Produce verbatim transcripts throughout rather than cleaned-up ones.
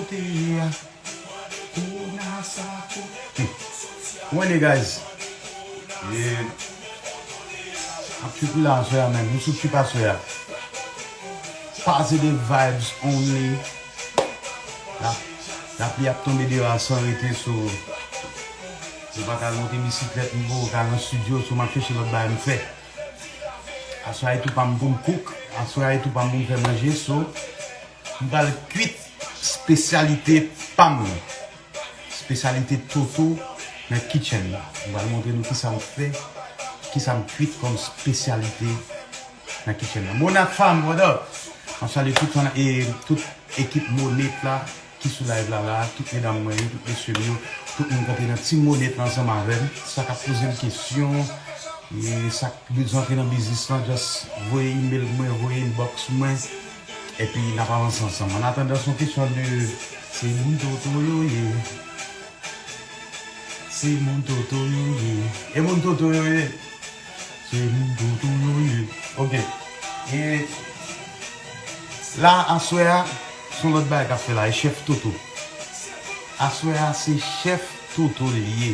Kote ye a? Kona sa ko. Hmm. Wè, guys. E, ap trip la aswè a, menm. Nou sou trip aswè a. Positive vibes only. La, lapli ap tonbe deyò a san rete, so, nou pa ka al monte bisiklèt, nou poko ka al nan estidyo, so m ap chèche lòt bagay m fè. Aswè a e tou pa m pou m cook, aswè a e tou pa m pou m fè manje, so, m pral kwit espesyalite pa m nan. Espesyalite Toto nan kitchen la. M pral montre nou kisa m fè, kisa m kwit kòm espesyalite nan kitchen la. Monat fam, what up? Mwen salye tout fan, e, tout ekip Monat la ki sou live la, la, tout medam mwen yo, tout mesye m yo, tout moun k antre nan team Monat la ansanm avè m. Sa k ap poze m kesyon, e sa k bezwen antre nan biznis lan, just voye email mwen, voye inbox mwen, epi n ap avanse ansanm. An atandan, se yon kesyon de, se moun Toto yo ye. Se moun Toto yo ye. E moun Toto yo ye. Se moun Toto yo ye. Ok. E la, aswè a, se yon lòt bagay k ap fè la. E chèf Toto. Aswè a, se chèf Toto li ye.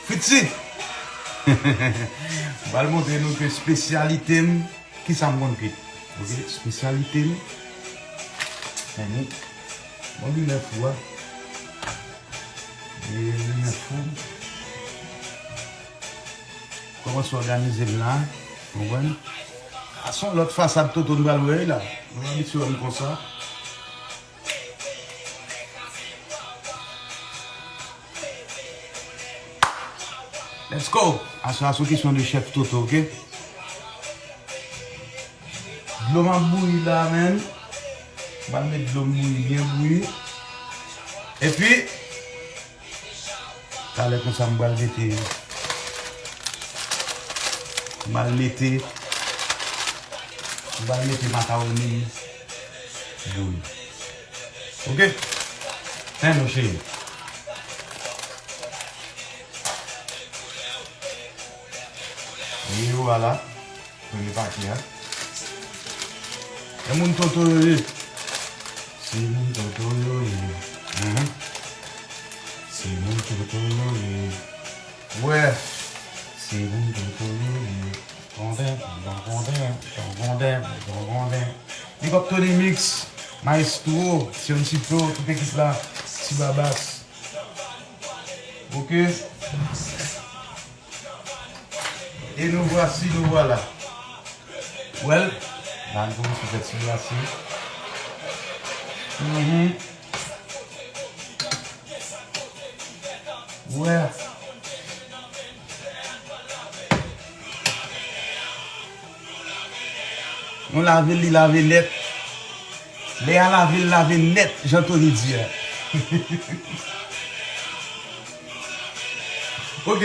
Fritzy! M pral montre nou ke espesyalite m, kisa m konn kwit. Ok, espesyalite m. Mwen, mwen limen fou a. E limen fou. Kòmanse òganize m la. Konprann? A, se yon lòt fasad Toto nou pral wè la. Nou abitye wè m konsa. Let's go! Aswè a se yon kesyon de chèf Toto, ok? Dlo m ap bouyi la, menn. M pral met dlo m bouyi, byen bouyi. Epi, talè konsa m pral mete, m pral mete, m pral mete makawoni m bouyi. Ok? Fè nou cheri. E vwala. Premye pati a. E moun Toto yo ye. Se moun Toto yo ye. Mhm. Se moun Toto yo ye. Wè. Se moun Toto yo ye. Konnen, konnen, konnen, konnen. Big up Tony Mix, Maestro, Sion Cipro, tout ekip la, Ti Babas. Ok. E nou vwasi, nou vwala. Well, la nou kòmanse fè ti glase. Mhm. Wè. Nou lave l, li lave nèt. Lè a lave l, lave nèt, jan Tony di a. Ok.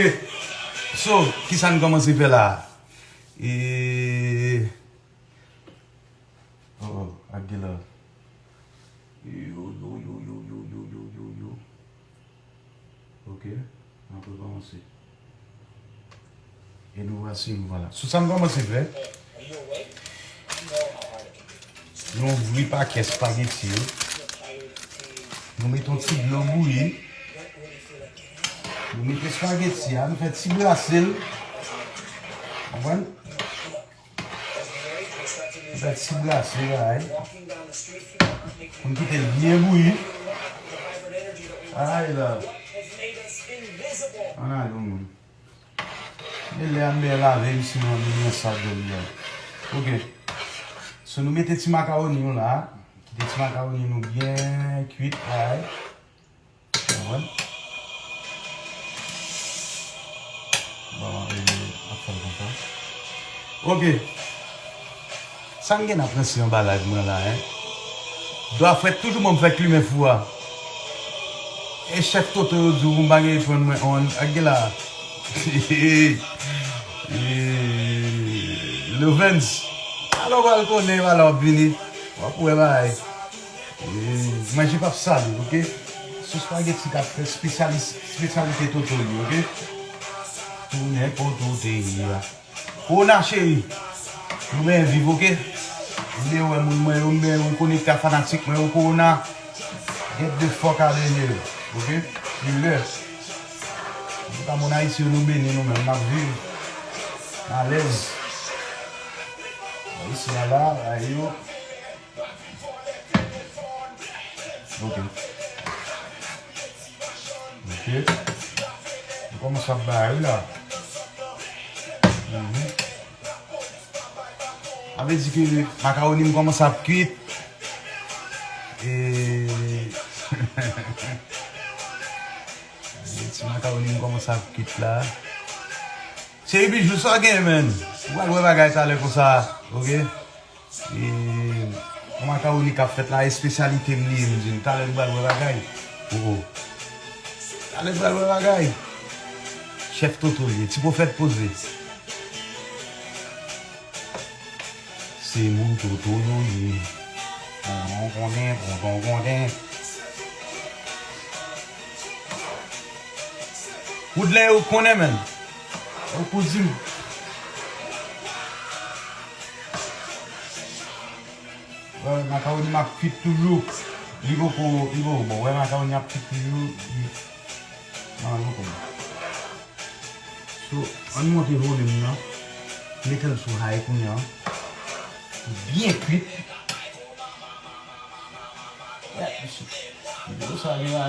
So, kisa n kòmanse fè la a? E, oh, oh, ak de la. Yo, yo, yo. Ok, n ap rekòmanse. E nou vwasi, nou vwala. Sou sa n kòmanse fè. Nou ouvri pakèt espageti yo. Nou mete yon ti dlo bouyi. Nou mete espageti a, nou fè ti brase l. Konprann? Fè ti brase la, wi. Pou n kite l byen bouyi. Ay la. Ann ale, moun. Men lè a m byen lave m, sinon m byen sal dlo m la. Ok. So, nou mete ti makawoni nou la. Kite ti makawoni nou byen kwit, ay. Konprann? Bon, e, ap fè l konsa. Ok. Sa m gen ap ranse anba live mwen la, en? Dwa frèt toujou ban m fè limen fou a. E chèf Toto yo di w pou m pa gen epòn mwen on. Ak gen la. E, Lovens. Alò w pral konnen, alò w ap vini. W ap wè bagay. E, manje p ap sale, ok? Se espageti k ap fè espesyalis-, espesyalite Toto li, ok? Tounen kote w te ye a. Kowona cheri, nou benyen viv, ok? M benyen wè moun mwen yo, m benyen rekonekte ak fanatik mwen yo, Kowona. Get the fuck out of here, ok? Li lè. Antouka, moun Ayiti yo, nou beni nou menm, n ap viv alèz. Ayisyen la, la, yo. Ok. Ok. Nou kòmanse ap bay wi la. Mhm. Sa vle di ke makawoni m kòmanse ap kwit. E ti makawoni m kòmanse ap kwit la. Cheri Bijou, sa w gen, menn? Ou pral wè bagay talè konsa, ok? E yon makawoni k ap fèt la, espesyalite m li ye, m di n. Talè n pral wè bagay. Oh, oh. Talè n pral wè bagay. Chèf Toto l ye, ti pwofèt poze. Se moun Toto yo ye. Tonton konnen, tonton konnen. Woodley, ou konnen, menn. Ou kouzin. Wè, makawoni m ap kwit toujou. Li poko, li poko bon. Wè, makawoni ap kwit toujou. Li, nan, li poko bon. So, ann monte volim nan. Mete l sou high kounye a. Pou byen kwit. Wè, mesye. Videyo sa gen la.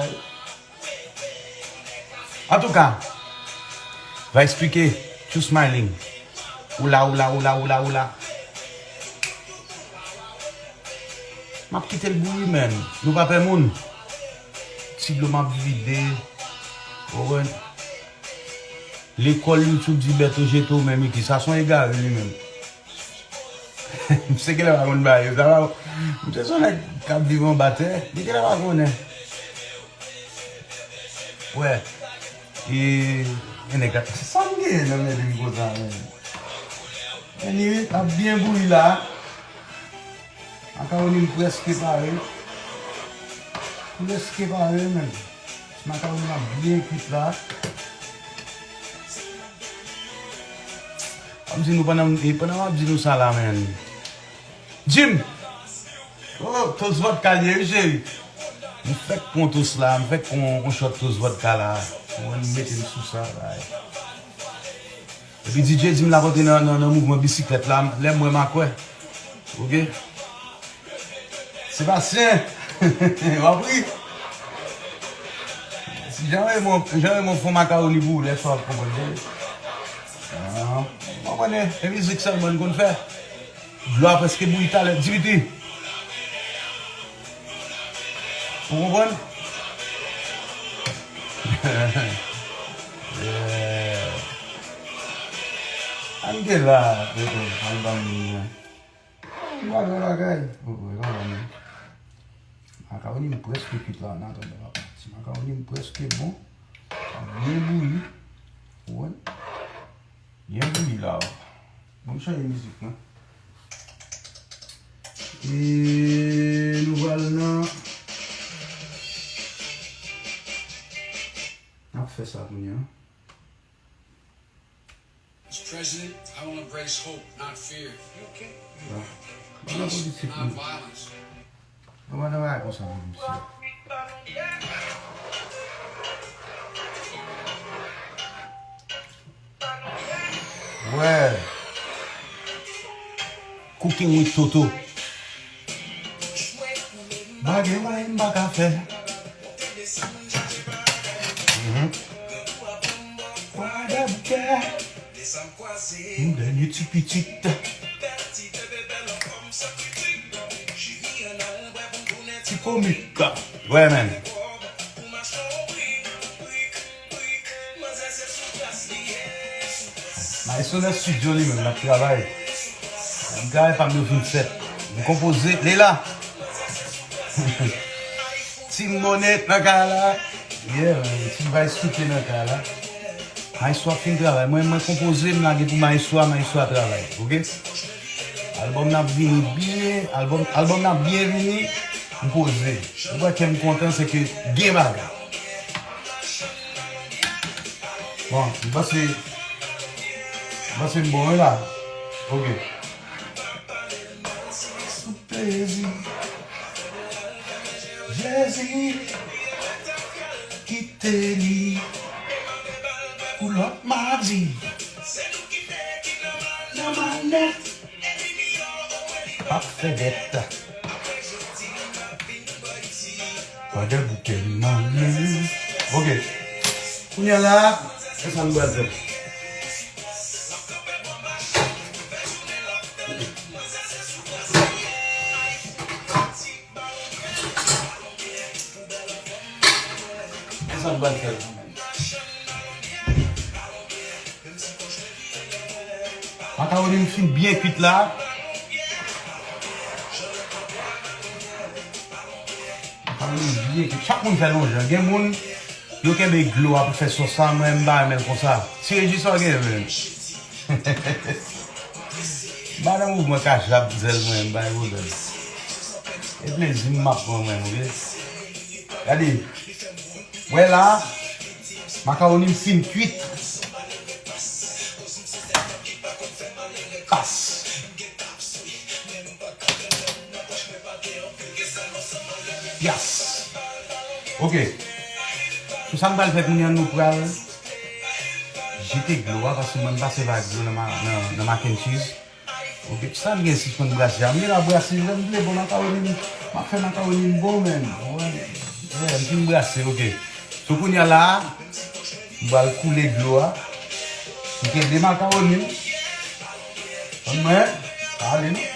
Antouka, va eksplike. Tjou smiling. Oula, oula, oula, oula, oula. M ap kite l bouyi, menn. Nou pa pè moun. Ti dlo m ap vide. Ou konprann? Lekòl YouTube di Bèto jete w, men Miki, sa se yon egare li menm. Misye genlè pa konn bagay yo. Sa pa, misye se yon nèg k ap viv anba tè. Li genlè pa konnen. Wè. E, e nèg la, sa m genyen nan men li konsa, men. Anyway, l ap byen bouyi la. Makawoni m prèske pare. Prèske pare, menn. Makawoni m ap byen kwit la. Ap di nou pandan m, e, pandan m ap di nou sa la, menn. Jim! Oh, toast vodka l ye, wi, cheri. M fèk pran toast la, m fèk pran yon shot toast vodka la. Mwen, m mete l sou sa, la. Epi D J di m l ap antre nan, nan, nan mouvman bisiklèt la, lè m wè m a kwè. Ok? Sebastien! W ap ri? Si jan renmen, jan renmen fon makawoni pou ou, lè sa w ap konprann, tande? Ah, w konprann, e mizik sèlman n konn fè. Dlo a prèske bouyi talè, Dibiti. Ou konprann? Yeah. Ann gen la, Toto, ann ban m. M pral wè bagay. Oh, oh, e pa bon, non. Makawoni m prèske kwit la, nan, atann, papa. Ti makawoni m prèske bon. Byen bouyi. Ou konprann? Byen bouyi la. Bon, m chanje mizik, non. E nou pral nan. N ap fè sa kounye a. As president, I will embrace hope, not fear. Ban nan politik, non. Ban nan bagay konsa, non, mesye. Wè. Cooking with Toto. Pa gen bagay m pa ka fè. Mhm. Kwa dè bouke. M dènye ti pitit. Ti komik. Wè, menn. Maestro nan estidyo li menm, l ap travay. M travay pa m yo fin fèt. M konpoze, li la. Team Bonnet nan kay la. Yeah, man. Team Vice Touke nan kay la. Maestro ap fin travay. Mwen, mwen konpoze, m lage pou Maestro a, Maestro a travay. Ok? Albòm nan ap vini byen, albòm, albòm nan ap byen vini, m poze. Ou wè kè m kontan, se ke gen bagay. Bon, m panse, m panse m bon, wi, la. Ok. Sou plezi. J Plezi, kite li pou lòt madi. Nan manèt, p ap fè dèt. Gade bouke m nan men. Ok. Kounye a la, se sa nou pral fè. Kisa m pral fè la menm? Makawoni m fin byen kuit la. Makawoni m byen kuit. Chak moun fè l yon jan. Gen moun, yo kenbe dlo a pou fè sòs la, mwen m pa renmen l konsa. Ti Reji, sa w gen menm? M pa nan mouvman kachap zèl mwen, m pa gen pwoblèm. E plezi m m ap pran mwen, ok? Gade, wè la, makawoni m fin kuit. Pas. Pyas. Ok. Sou sa m pral fè kounye a, nou pral jete dlo a, paske mwen m pa sèvi ak dlo nan ma-, nan, nan mac and cheese. Ok, sa m gen sispann brase a. M gen la brase, lè m vle bon makawoni m, m ap fè makawoni m bon, menm. Wè, m fin brase, ok. So, kounye a la, m pral koule dlo a. M kenbe makawoni m. Konn mwen, pa ale non.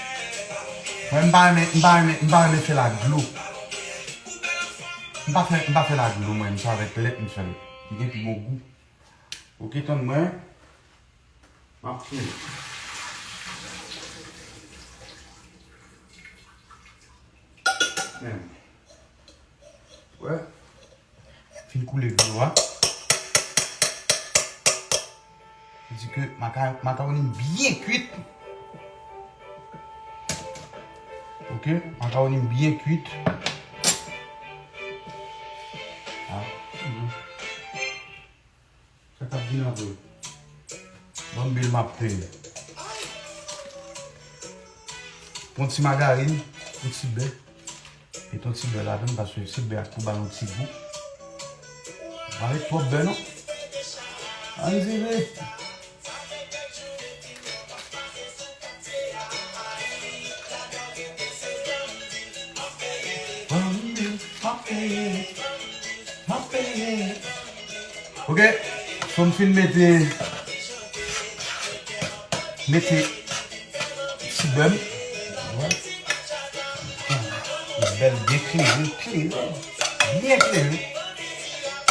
Mwen, m pa renmen, m pa renmen, m pa renmen fè l ak dlo. M pa fè, m pa fè l ak dlo, mwen, m se avèk lèt m fè l. Li gen pi bon gou. Ok, tann mwen. M ap fini. Men. Wè. Fin koule dlo a. Sa di ke maka-, makawoni m byen kuit. Ok, makawoni m byen kuit. Ah. Mhm. Sa k ap vin antre. Banm bèl m ap peye. Pran ti magarine, yon ti bè. Met yon ti bè ladan, paske ti bè a pou ba yon ti gou. Pa met twòp bè non. Ann vire. Banm bèl, m ap peye. M ap peye. Ok, so m fin mete, mete ti bè m. Wè. Bèl byen klere, klere. Byen klere.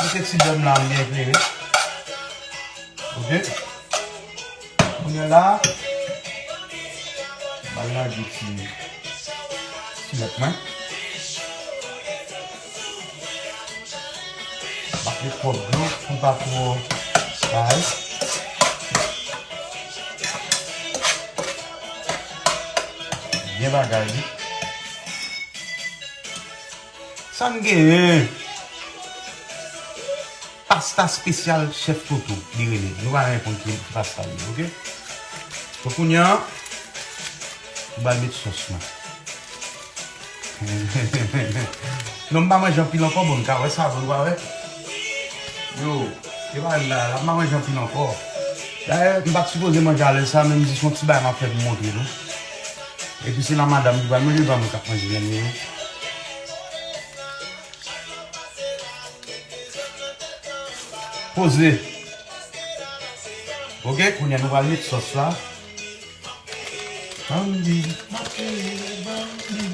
Mete ti bè m la byen klere. Ok. Kounye a la, m al lage ti, ti lèt mwen. M ap met twòp dlo pou l pa twò bay. Byen bagay li. Sa n genyen? Pasta spesyal Chèf Toto, li rele. Nou pa renmen konn ki pasta li ye, ok? So, kounye a, m pral met sòs mwen. Non, m pa manje anpil ankò, bon, m ka wè sa, bon, nou pa wè? Yo, e pa la, la, m pa manje anpil ankò. Dayè, m pa t sipoze manje alè sa, men m di se yon ti bagay m ap fè pou montre nou. Epi se la madanm ki pral manje, pa mwen k ap manje, byen eme. Poze. Ok, kounye a nou pral met sòs la. Bandi, bandi.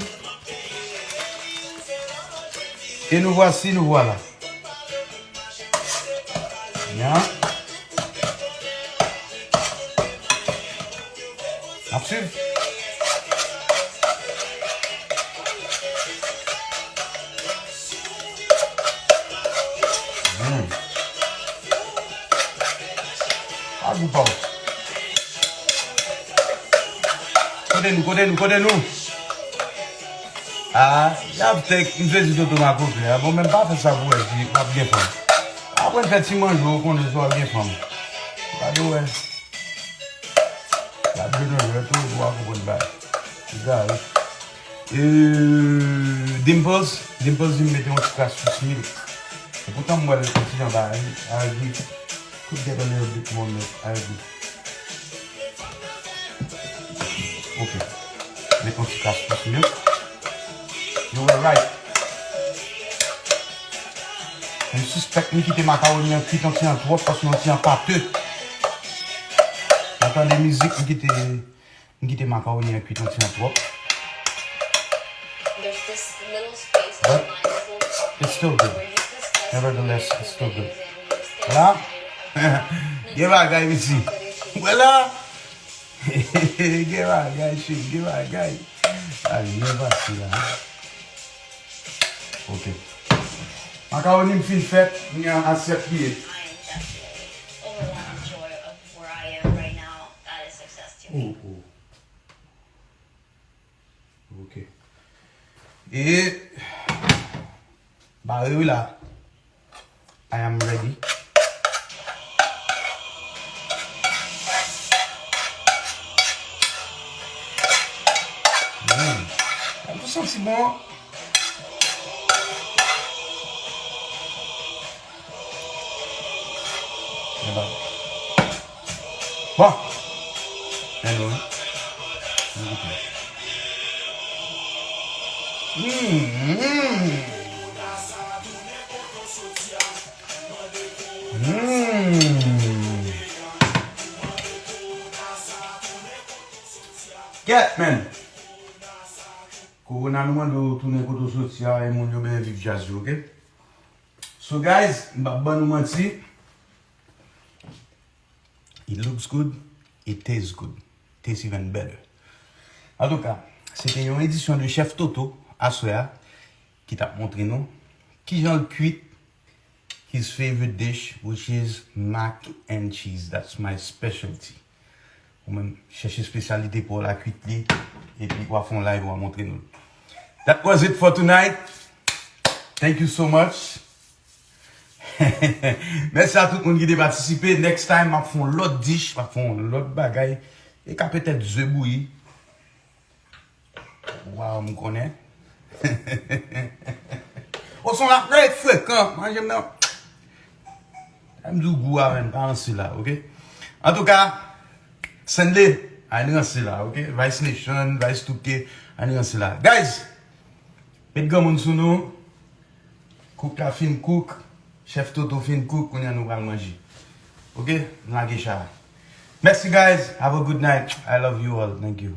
E nou vwasi, nou vwala. Nya. N ap swiv. Hmm. Pa gou pa w. Kote nou, kote nou, kote nou? Ah, y ap tèk, m sezi Toto makoke a. Bon, men pa fè sa pou wè si w ap gen fanm. Aprann fè ti manje, w konnen si w ap gen fanm. Gade w wè. Gade w wè tou, w a konprann bagay. Egare. Euh, Dimples, Dimples di m mete yon ti kras sous milk. E poutan m wè l yon ti jan ba, I agree. Could get a little bit more milk, I agree. Ok. Met yon ti kras sous milk. You were right. M sispèk m kite makawoni an kwit yon ti jan twòp paske yon ti jan pate. Nan tande mizik, m kite, m kite makawoni an kwit yon ti jan twòp. But it's still good. Nevertheless, it's still good. Voilà. Gen bagay, mesye. Voilà. Gen bagay, cheri, gen bagay. Ay, byen pase la. Ok. Makawoni m fin fèt, m gen asyèt li ye. Oh, oh. Ok. E bare wi la. I am ready. Mm. Sa tou santi bon. Bon. Anyway. Ann goute. Mm, mm. Mm. Kèt, man. Kowona nou mande w tounen kote w soti a, e moun yo byen viv djaz yo, ok? So, guys, m p ap ban nou manti. It looks good, it tastes good, tastes even better. Antouka, se te yon edisyon de Chef Toto aswè a ki t ap montre nou kijan l kwit his favorite dish, which is mac and cheese. That's my specialty. Ou menm, chèche espesyalite pa w la, kwit li, epi w a fè yon live, w a montre nou l. That was it for tonight. Thank you so much. Mèsi a tout moun ki te patisipe. Next time, m ap fè yon lòt dish, m ap fè yon lòt bagay. E ka petèt ze bouyi. Waw, m konnen. O, son la trè frekan. Manje m nan. M di w gou a menm, pa ranse la, ok? Antouka, Senle, ann ranse la, ok? Vice Nation, Vice Touke, ann ranse la. Guys, met granmoun sou nou. Kouk la fin kouk. Chèf Toto fin kouk. Kounye a nou pral manje. Ok? Nou lage chay la. Mèsi, guys. Have a good night. I love you all. Thank you.